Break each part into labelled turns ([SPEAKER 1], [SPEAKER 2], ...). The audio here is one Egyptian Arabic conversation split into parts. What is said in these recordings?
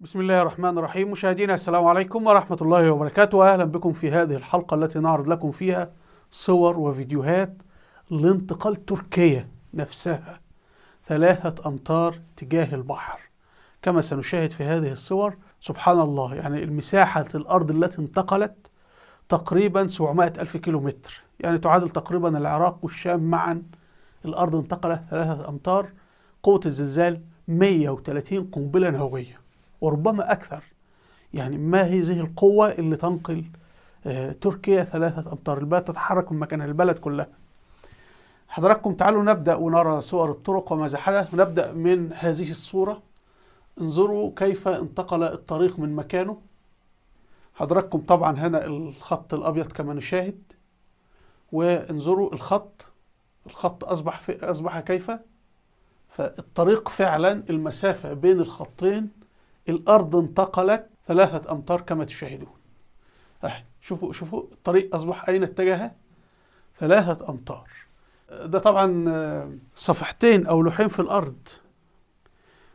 [SPEAKER 1] بسم الله الرحمن الرحيم. مشاهدينا السلام عليكم ورحمة الله وبركاته، وأهلا بكم في هذه الحلقة التي نعرض لكم فيها صور وفيديوهات لانتقال تركيا نفسها 3 أمتار تجاه البحر كما سنشاهد في هذه الصور. سبحان الله، يعني المساحة الأرض التي انتقلت تقريبا 700 ألف كيلومتر، يعني تعادل تقريبا العراق والشام معا. الأرض انتقلت 3 أمتار. قوة الزلزال 130 قنبلة نووية وربما أكثر. يعني ما هذه القوة اللي تنقل تركيا 3 أمتار؟ البلد تتحرك من مكانها، البلد كلها. حضراتكم تعالوا نبدأ ونرى صور الطرق وماذا حدث. ونبدأ من هذه الصورة. انظروا كيف انتقل الطريق من مكانه. حضراتكم طبعا هنا الخط الأبيض كما نشاهد، وانظروا الخط أصبح كيف. فالطريق فعلا المسافة بين الخطين الأرض انتقلت 3 أمتار كما تشاهدون. شوفوا الطريق أصبح أين اتجه، 3 أمتار. ده طبعا صفحتين أو لوحين في الأرض،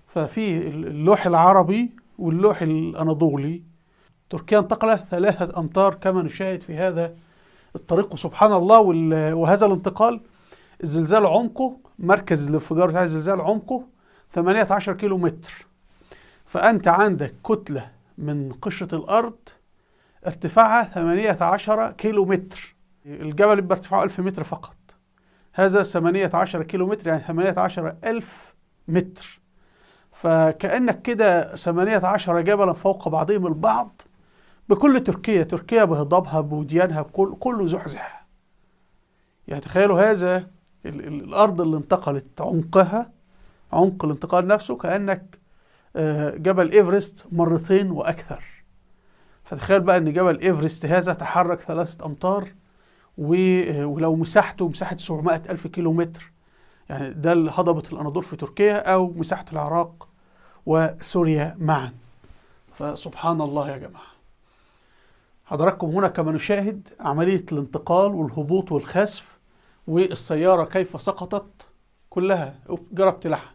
[SPEAKER 1] ففي اللوح العربي واللوح الأناضولي. تركيا انتقلت 3 أمتار كما نشاهد في هذا الطريق، وسبحان الله. وهذا الانتقال الزلزال عمقه، مركز الانفجار بتاع الزلزال عمقه 18 كيلو متر. فأنت عندك كتلة من قشرة الأرض ارتفاعها 18 كيلو متر. الجبل بيبقى ارتفاعه 1000 متر فقط، هذا 18 كيلو متر يعني 18,000 متر. فكأنك كده 18 جبلا فوق بعضهم البعض بكل تركيا. تركيا بهضابها بوديانها كله زحزح. يعني تخيلوا هذا الأرض اللي انتقلت عمقها، عمق الانتقال نفسه كأنك جبل إيفرست مرتين وأكثر. فتخيل بقى أن جبل إيفرست هذا تحرك 3 أمتار، ولو مساحته مساحة 700 ألف كيلو متر، يعني ده هضبة الأناضول في تركيا أو مساحة العراق وسوريا معا. فسبحان الله يا جماعة. حضراتكم هنا كما نشاهد عملية الانتقال والهبوط والخسف، والسيارة كيف سقطت كلها جرى ابتلاعها.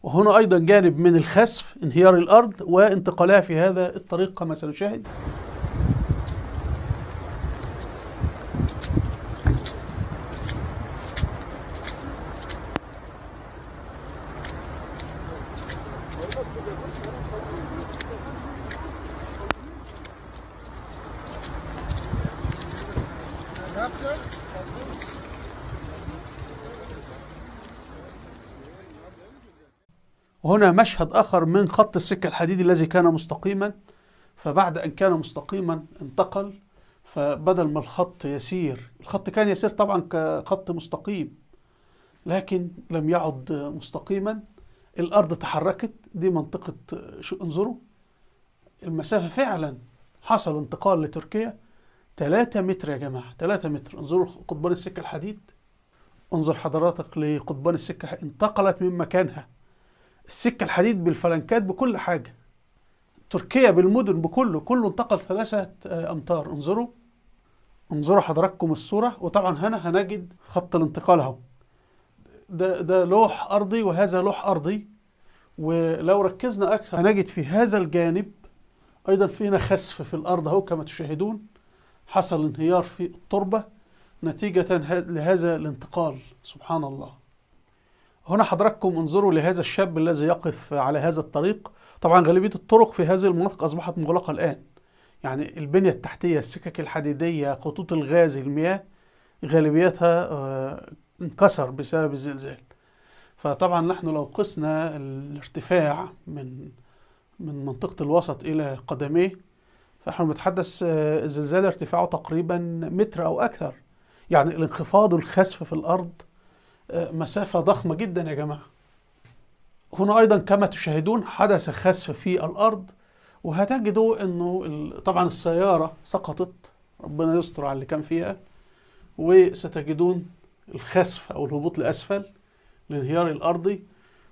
[SPEAKER 1] وهنا أيضا جانب من الخسف، انهيار الأرض وانتقالها في هذا الطريق كما سنشاهد. وهنا مشهد آخر من خط السكة الحديد الذي كان مستقيما، فبعد أن كان مستقيما انتقل. فبدل ما الخط يسير، الخط كان يسير طبعا كخط مستقيم، لكن لم يعد مستقيما، الأرض تحركت. دي منطقة، انظروا المسافة، فعلا حصل انتقال لتركيا 3 متر يا جماعة، 3 متر. انظروا قضبان السكة الحديد، انظر حضراتك لقضبان السكة، انتقلت من مكانها. السكة الحديد بالفلنكات بكل حاجة، تركيا بالمدن بكله، كله انتقل 3 أمتار. انظروا حضراتكم الصورة. وطبعا هنا هنجد خط الانتقال اهو، ده لوح أرضي وهذا لوح أرضي. ولو ركزنا أكثر هنجد في هذا الجانب أيضا فينا خسف في الأرض اهو كما تشاهدون، حصل انهيار في التربة نتيجة لهذا الانتقال. سبحان الله. هنا حضراتكم انظروا لهذا الشاب الذي يقف على هذا الطريق. طبعا غالبية الطرق في هذه المناطق أصبحت مغلقة الآن، يعني البنية التحتية، السكك الحديدية، خطوط الغاز، المياه، غالبيتها انكسر بسبب الزلزال. فطبعا نحن لو قسنا الارتفاع من منطقة الوسط إلى قدميه، فنحن بنتحدث الزلزال ارتفاعه تقريبا متر أو أكثر. يعني الانخفاض والخسف في الأرض مسافة ضخمة جدا يا جماعة. هنا أيضا كما تشاهدون حدث خسف في الأرض، وهتجدوا أنه طبعا السيارة سقطت، ربنا يستر على اللي كان فيها، وستجدون الخسف أو الهبوط لأسفل، الانهيار الأرضي،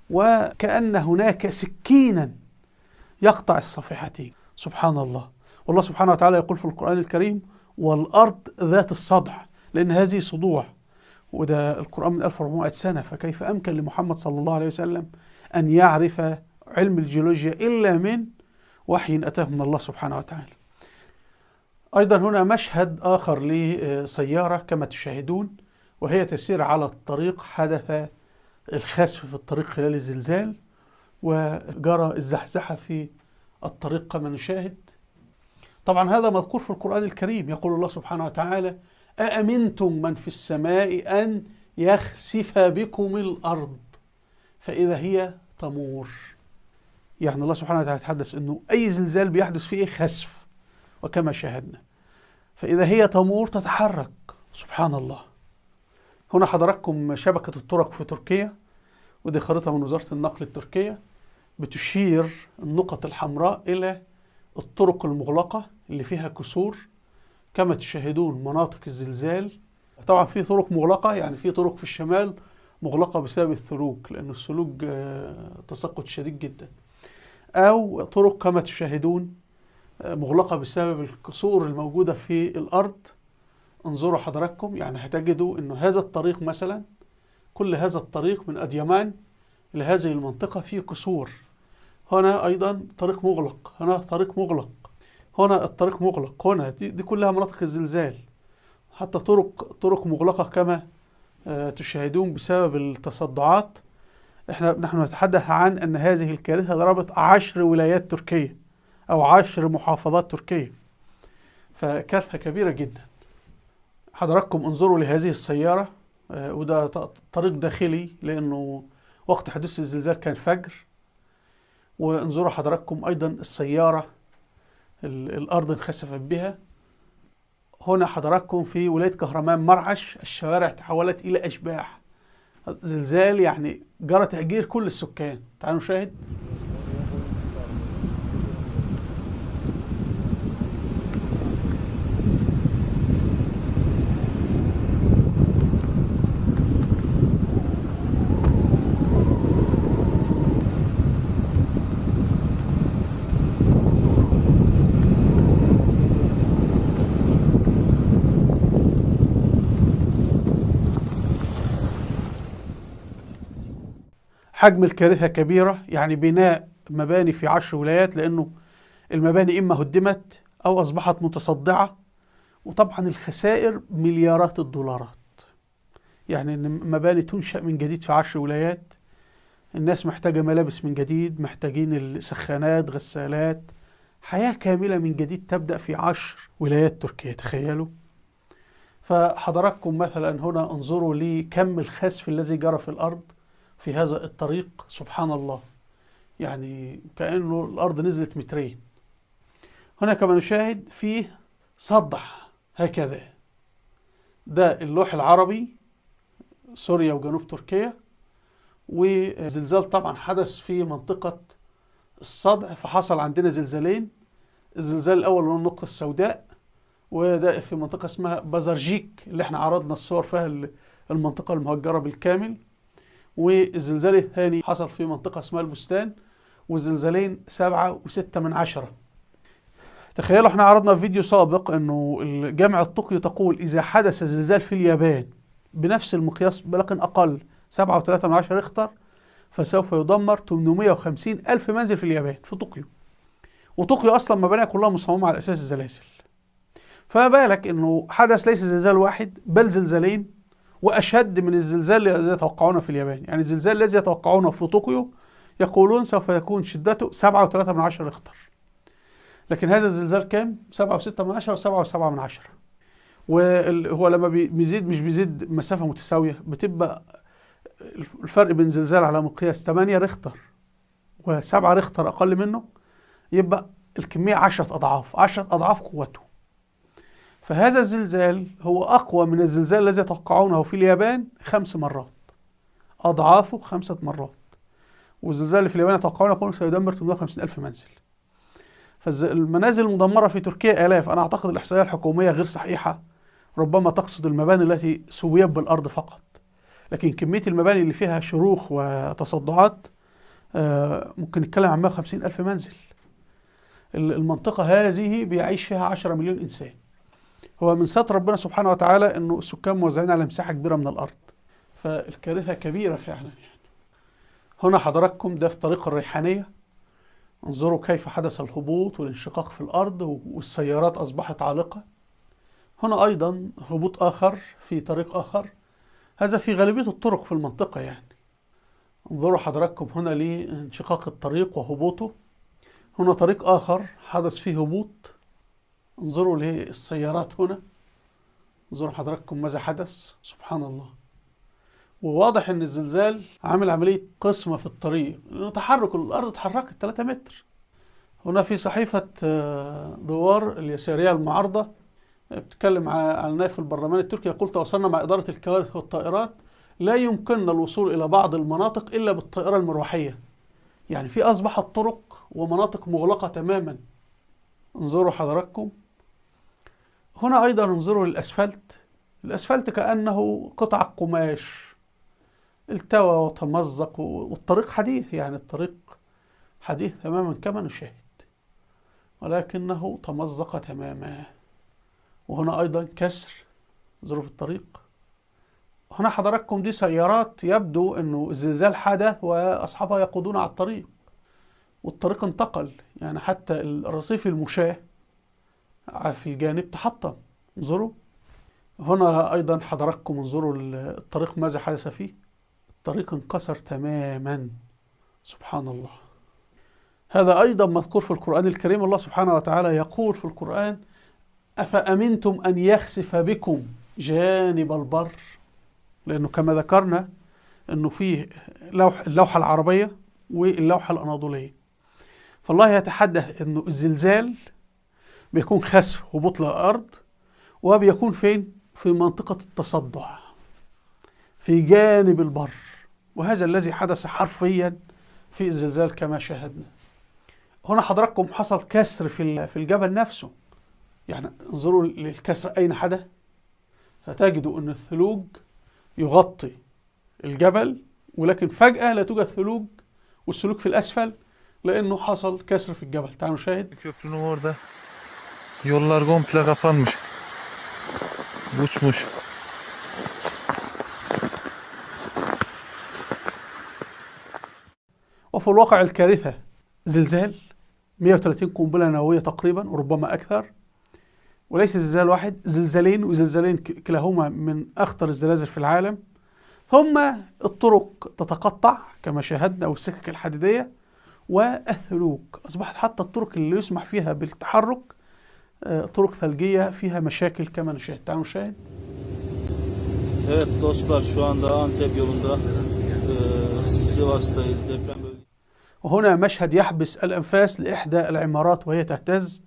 [SPEAKER 1] وكأن هناك سكينا يقطع الصفيحتين. سبحان الله. والله سبحانه وتعالى يقول في القرآن الكريم: والأرض ذات الصدع، لأن هذه صدوع، وده القرآن من 1400 سنة، فكيف أمكن لمحمد صلى الله عليه وسلم أن يعرف علم الجيولوجيا إلا من وحي أتاه من الله سبحانه وتعالى. أيضا هنا مشهد آخر لسيارة كما تشاهدون وهي تسير على الطريق، حدث الخسف في الطريق خلال الزلزال وجرى الزحزحة في الطريق كما نشاهد. طبعا هذا مذكور في القرآن الكريم، يقول الله سبحانه وتعالى: أأمنتم من في السماء أن يخسف بكم الأرض فإذا هي تمور. يعني الله سبحانه وتعالى يتحدث أنه أي زلزال بيحدث فيه خسف، وكما شاهدنا فإذا هي تمور تتحرك. سبحان الله. هنا حضراتكم شبكة الطرق في تركيا، ودي خريطة من وزارة النقل التركية بتشير النقط الحمراء إلى الطرق المغلقة اللي فيها كسور كما تشاهدون مناطق الزلزال. طبعا في طرق مغلقة، يعني في طرق في الشمال مغلقة بسبب الثلوج، لأن الثلوج تساقط شديد جدا، أو طرق كما تشاهدون مغلقة بسبب الكسور الموجودة في الأرض. انظروا حضراتكم، يعني هتجدوا أنه هذا الطريق مثلا، كل هذا الطريق من أديمان لهذه المنطقة فيه كسور. هنا أيضا طريق مغلق، هنا طريق مغلق، هنا الطريق مغلق، هنا دي كلها مناطق الزلزال. حتى طرق مغلقة كما تشاهدون بسبب التصدعات. نحن نتحدث عن أن هذه الكارثة ضربت 10 ولايات تركية أو 10 محافظات تركية، فكارثة كبيرة جدا. حضراتكم انظروا لهذه السيارة، وده طريق داخلي لأنه وقت حدوث الزلزال كان فجر. وانظروا حضراتكم أيضا السيارة الأرض انخسفت بها. هنا حضراتكم في ولاية كهرمان مرعش الشوارع تحولت إلى أشباح. زلزال يعني جرى تهجير كل السكان. تعالوا نشاهد. حجم الكارثة كبيرة، يعني بناء مباني في 10 ولايات، لأنه المباني إما هدمت أو أصبحت متصدعة، وطبعا الخسائر مليارات الدولارات. يعني إن مباني تنشأ من جديد في 10 ولايات، الناس محتاجة ملابس من جديد، محتاجين السخانات، غسالات، حياة كاملة من جديد تبدأ في 10 ولايات تركيا، تخيلوا. فحضراتكم مثلا هنا انظروا لكم الخسف الذي جرى في الأرض في هذا الطريق. سبحان الله، يعني كأنه الأرض نزلت مترين. هنا كما نشاهد فيه صدع هكذا، ده اللوح العربي سوريا وجنوب تركيا، وزلزال طبعا حدث في منطقة الصدع، فحصل عندنا زلزالين. الزلزال الأول هو النقطة السوداء، وده في منطقة اسمها بازارجيك اللي احنا عرضنا الصور فيها، المنطقة المهجرة بالكامل. والزلزال الثاني حصل في منطقة اسمها البستان، والزلزالين 7.6. تخيلوا احنا عرضنا في فيديو سابق انه جامعة طوكيو تقول اذا حدث زلزال في اليابان بنفس المقياس ولكن اقل 7.3 ريختر فسوف يدمر 850 ألف منزل في اليابان في طوكيو. وطوكيو اصلا مبانيها كلها مصممة على اساس الزلازل، فما بالك انه حدث ليس زلزال واحد بل زلزالين، وأشد من الزلزال الذي يتوقعونه في اليابان. يعني الزلزال الذي يتوقعونه في طوكيو يقولون سوف يكون شدته 7.3 ريختر، لكن هذا الزلزال كام؟ 7.6 و7.7. وهو لما بيزيد مش بيزيد مسافة متساوية، بتبقى الفرق بين زلزال على مقياس 8 ريختر و7 ريختر أقل منه، يبقى الكمية 10 أضعاف، 10 أضعاف قوته. فهذا الزلزال هو أقوى من الزلزال الذي يتوقعونه في اليابان 5 مرات، أضعافه 5 مرات. والزلزال اللي في اليابان يتوقعونه يقولون سيدمر 850 ألف منزل. فده فالمنازل المدمرة في تركيا آلاف. أنا أعتقد الإحصائية الحكومية غير صحيحة، ربما تقصد المباني التي سويت بالأرض فقط، لكن كمية المباني اللي فيها شروخ وتصدعات ممكن نتكلم عن 150 ألف منزل. المنطقة هذه بيعيش فيها 10 مليون إنسان. هو من ستر ربنا سبحانه وتعالى أنه السكان موزعين على مساحة كبيرة من الأرض، فالكارثة كبيرة فعلا يعني. هنا حضراتكم ده في طريق الريحانية، انظروا كيف حدث الهبوط والانشقاق في الأرض والسيارات أصبحت عالقة. هنا أيضا هبوط آخر في طريق آخر، هذا في غالبية الطرق في المنطقة يعني. انظروا حضراتكم هنا لانشقاق الطريق وهبوطه. هنا طريق آخر حدث فيه هبوط، انظروا للسيارات هنا، انظروا حضراتكم ماذا حدث، سبحان الله. وواضح ان الزلزال عامل عملية قسمة في الطريق، لأنه تحرك الأرض اتحركت 3 متر. هنا في صحيفة دوار اليسارية المعارضة بتتكلم على نائب في البرلمان التركي، يقول تواصلنا مع إدارة الكوارث والطائرات، لا يمكننا الوصول إلى بعض المناطق إلا بالطائرة المروحية. يعني في أصبحت طرق ومناطق مغلقة تماما. انظروا حضراتكم هنا أيضا، انظروا للأسفلت، الأسفلت كأنه قطع قماش التوى وتمزق، والطريق حديث، يعني الطريق حديث تماما كما نشاهد، ولكنه تمزق تماما. وهنا أيضا كسر ظروف الطريق. هنا حضراتكم دي سيارات يبدو أنه الزلزال حدث وأصحابها يقودون على الطريق، والطريق انتقل، يعني حتى الرصيف المشاة في الجانب تحطم. انظروا هنا أيضا حضراتكم، انظروا الطريق ماذا حدث فيه، الطريق انكسر تماما، سبحان الله. هذا أيضا مذكور في القرآن الكريم، الله سبحانه وتعالى يقول في القرآن: أفأمنتم أن يخسف بكم جانب البر؟ لأنه كما ذكرنا أنه فيه اللوحة العربية واللوحة الأناضولية، فالله يتحدث أنه الزلزال بيكون خسف هبوط للأرض، وبيكون فين؟ في منطقة التصدع في جانب البر، وهذا الذي حدث حرفيا في الزلزال كما شاهدنا. هنا حضراتكم حصل كسر في الجبل نفسه، يعني انظروا للكسر أين حدث، هتجدوا أن الثلوج يغطي الجبل، ولكن فجأة لا توجد ثلوج، والثلوج في الأسفل لأنه حصل كسر في الجبل. تعالوا نشاهد.
[SPEAKER 2] Köprünün orada yollar komple kapanmış. Uçmuş.
[SPEAKER 1] وفي الواقع الكارثة زلزال 130 قنبلة نووية تقريبا وربما أكثر، وليس زلزال واحد، زلزالين، وزلزالين كلاهما من أخطر الزلازل في العالم. ثم الطرق تتقطع كما شاهدنا، والسكك الحديدية والثلوج، أصبحت حتى الطرق اللي يسمح فيها بالتحرك طرق ثلجية فيها مشاكل كما نشاهد. تعالوا نشاهد.
[SPEAKER 3] Evet dostlar, şu anda Antep yolunda Sivas'tayız, deprem bölgesi.
[SPEAKER 1] وهنا مشهد يحبس الأنفاس لإحدى العمارات وهي تهتز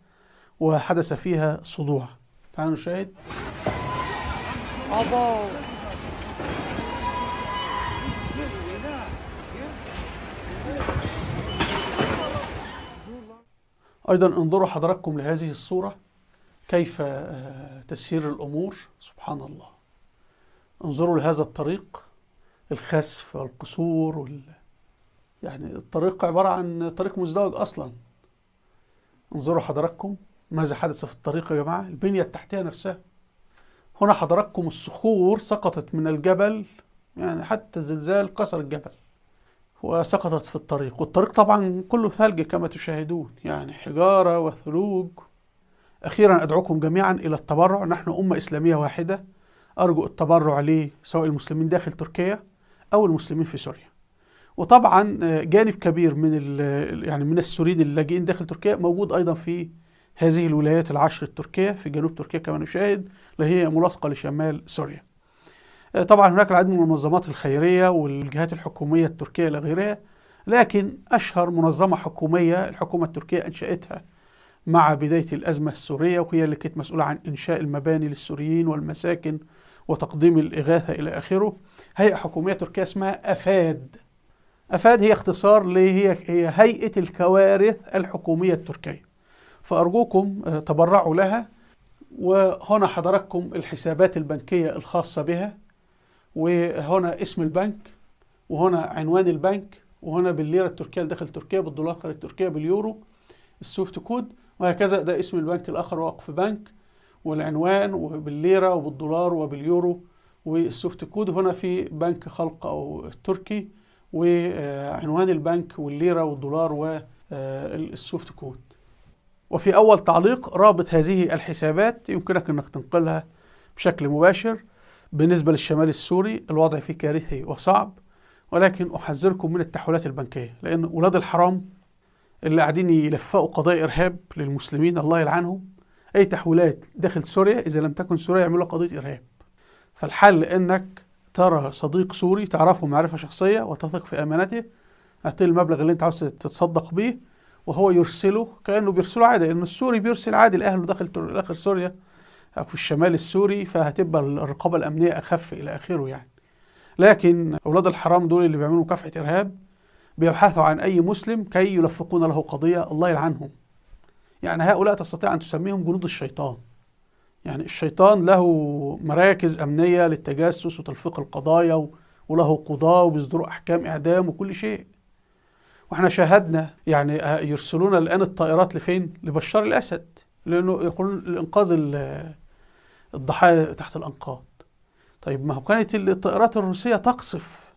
[SPEAKER 1] وحدث فيها صدوع. تعالوا نشاهد. أيضا انظروا حضراتكم لهذه الصورة كيف تسير الأمور، سبحان الله. انظروا لهذا الطريق، الخسف والقصور يعني الطريق عبارة عن طريق مزدوج أصلا. انظروا حضراتكم ماذا حدث في الطريق يا جماعة، البنية التحتية نفسها. هنا حضراتكم الصخور سقطت من الجبل، يعني حتى الزلزال كسر الجبل وسقطت في الطريق، والطريق طبعا كله ثلج كما تشاهدون، يعني حجارة وثلوج. أخيرا أدعوكم جميعا إلى التبرع، نحن أمة إسلامية واحدة، أرجو التبرع لي سواء المسلمين داخل تركيا أو المسلمين في سوريا. وطبعا جانب كبير من يعني من السوريين اللاجئين داخل تركيا موجود أيضا في هذه الولايات العشر التركية في جنوب تركيا كما نشاهد، اللي هي ملاصقة لشمال سوريا. طبعا هناك العديد من المنظمات الخيرية والجهات الحكومية التركية إلى غيرها، لكن أشهر منظمة حكومية الحكومة التركية أنشأتها مع بداية الأزمة السورية، وهي اللي كانت مسؤولة عن إنشاء المباني للسوريين والمساكن وتقديم الإغاثة إلى آخره، هيئة حكومية تركية اسمها أفاد. أفاد هي اختصار هي هيئة الكوارث الحكومية التركية. فأرجوكم تبرعوا لها. وهنا حضراتكم الحسابات البنكية الخاصة بها، وهنا اسم البنك، وهنا عنوان البنك، وهنا بالليرة التركية داخل تركيا، بالدولار خارج تركيا، باليورو، ال SWIFT code، وهكذا. ده اسم البنك الآخر وقف بنك، والعنوان، وبالليرة وبالدولار وباليورو وال SWIFT code. هنا في بنك خلق أو التركي، وعنوان البنك والليرة والدولار وال SWIFT code. وفي أول تعليق رابط هذه الحسابات يمكنك أنك تنقلها بشكل مباشر. بالنسبة للشمال السوري الوضع فيه كارثي وصعب، ولكن أحذركم من التحويلات البنكية، لأن أولاد الحرام اللي قاعدين يلفقوا قضايا إرهاب للمسلمين الله يلعنهم، أي تحويلات داخل سوريا إذا لم تكن سوريا يعملوا قضية إرهاب. فالحل أنك ترى صديق سوري تعرفه معرفة شخصية وتثق في أمانته، اعطيه المبلغ اللي أنت عاوز تتصدق بيه وهو يرسله كأنه بيرسله عادي، لأن السوري بيرسل عادي لأهله داخل سوريا أو في الشمال السوري، فهتبقى الرقابة الأمنية أخف إلى آخره يعني. لكن أولاد الحرام دول اللي بيعملوا مكافحة إرهاب بيبحثوا عن أي مسلم كي يلفقون له قضية، الله يلعنهم. يعني هؤلاء تستطيع أن تسميهم جنود الشيطان. يعني الشيطان له مراكز أمنية للتجسس وتلفيق القضايا، وله قضاة وبيصدروا أحكام إعدام وكل شيء. واحنا شاهدنا يعني يرسلون الآن الطائرات لفين؟ لبشار الأسد، لأنه يقولون لإنقاذ الضحايا تحت الأنقاض. طيب ما هو كانت الطائرات الروسية تقصف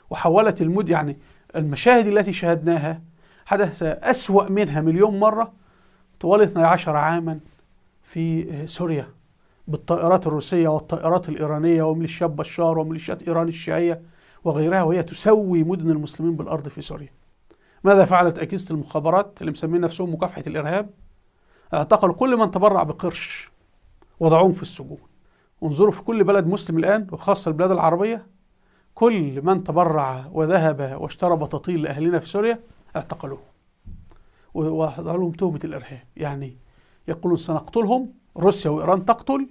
[SPEAKER 1] وحولت المد، يعني المشاهد التي شاهدناها حدث أسوأ منها مليون مرة طوال 12 عاما في سوريا بالطائرات الروسية والطائرات الإيرانية وميليشيات بشار وميليشيات إيران الشيعية وغيرها، وهي تسوي مدن المسلمين بالأرض في سوريا. ماذا فعلت أجهزة المخابرات اللي مسمين نفسهم مكافحة الإرهاب؟ اعتقلوا كل من تبرع بقرش وضعوهم في السجون. انظروا في كل بلد مسلم الآن وخاصة البلاد العربية، كل من تبرع وذهب واشترى بطاطين لأهلنا في سوريا اعتقلوه ووضعوا لهم تهمة الإرهاب. يعني يقولون سنقتلهم، روسيا وإيران تقتل،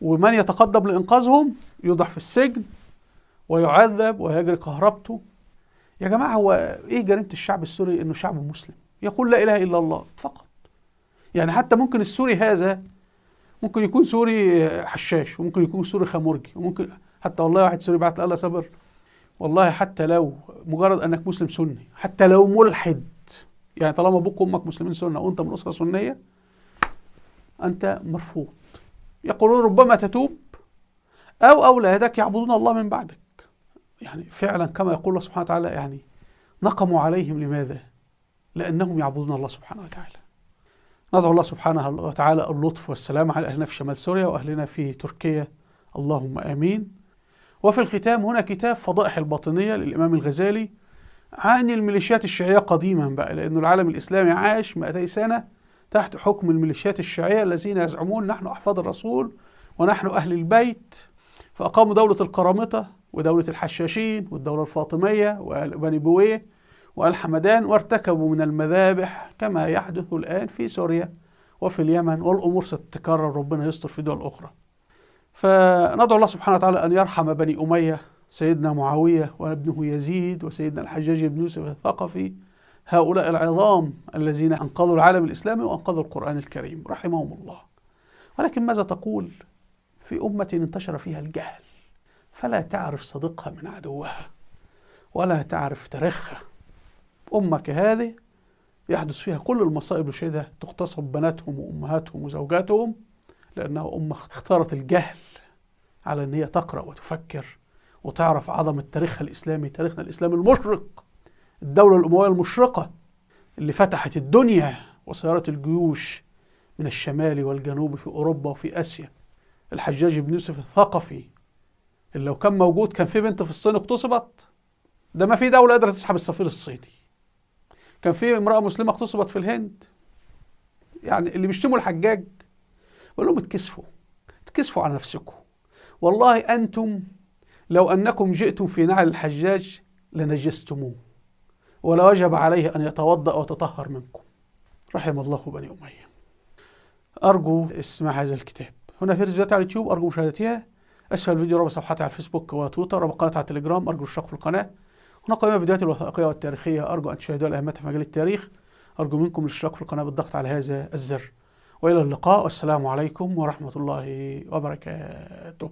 [SPEAKER 1] ومن يتقدم لإنقاذهم يوضع في السجن ويعذب ويجري كهربته. يا جماعة هو إيه جريمة الشعب السوري؟ إنه شعب مسلم يقول لا إله إلا الله فقط. يعني حتى ممكن السوري هذا ممكن يكون سوري حشاش، وممكن يكون سوري خمرجي، وممكن حتى والله واحد سوري بعت قال صبر، والله حتى لو مجرد أنك مسلم سني، حتى لو ملحد، يعني طالما أبوك وأمك مسلمين سنة وأنت من أسرة سنية أنت مرفوض. يقولون ربما تتوب أو أولادك يعبدون الله من بعدك. يعني فعلا كما يقول الله سبحانه وتعالى، يعني نقموا عليهم لماذا؟ لأنهم يعبدون الله سبحانه وتعالى. ندعو الله سبحانه وتعالى اللطف والسلام على أهلنا في شمال سوريا وأهلنا في تركيا، اللهم آمين. وفي الختام هنا كتاب فضائح الباطنية للإمام الغزالي عن الميليشيات الشيعية قديما بقى، لأنه العالم الإسلامي عاش 200 سنة تحت حكم الميليشيات الشيعية الذين يزعمون نحن أحفاد الرسول ونحن أهل البيت، فأقاموا دولة القرامطة ودولة الحشاشين والدولة الفاطمية وبني بويه وآل حمدان، وارتكبوا من المذابح كما يحدث الآن في سوريا وفي اليمن، والأمور ستتكرر ربنا يستر في دول أخرى. فندعو الله سبحانه وتعالى أن يرحم بني أمية، سيدنا معاوية وابنه يزيد وسيدنا الحجاج بن يوسف الثقفي، هؤلاء العظام الذين أنقذوا العالم الإسلامي وأنقذوا القرآن الكريم رحمهم الله. ولكن ماذا تقول في أمة انتشر فيها الجهل، فلا تعرف صديقها من عدوها ولا تعرف تاريخها؟ أمة كهذه يحدث فيها كل المصائب الشديدة، تغتصب بناتهم وأمهاتهم وزوجاتهم، لأنها أمة اختارت الجهل على أن هي تقرأ وتفكر وتعرف عظمة تاريخها الإسلامي، تاريخنا الإسلامي المشرق، الدولة الأموية المشرقة اللي فتحت الدنيا وسيرت الجيوش من الشمال والجنوب في أوروبا وفي آسيا. الحجاج بن يوسف الثقفي اللي لو كان موجود كان في بنت في الصين اغتصبت، ده ما في دولة قادرة تسحب السفير الصيني. كان في امرأة مسلمة اغتصبت في الهند. يعني اللي بيشتموا الحجاج بقول لهم اتكسفوا، اتكسفوا على نفسكم، والله أنتم لو أنكم جئتم في نعل الحجاج لنجستموه، ولا وجب عليه أن يتوضأ ويتطهر منكم. رحم الله بني أمية. أرجو استماع هذا الكتاب. هنا في فيديوهات على اليوتيوب أرجو مشاهدتها. أسفل الفيديو رابط صفحتي على الفيسبوك وتويتر، رابط قناتي على التليجرام، أرجو الاشتراك في القناة. هنا قائمة فيديوهات الوثائقية والتاريخية أرجو أن تشاهدوها لأهميتها في مجال التاريخ. أرجو منكم الاشتراك في القناة بالضغط على هذا الزر، وإلى اللقاء، والسلام عليكم ورحمة الله وبركاته.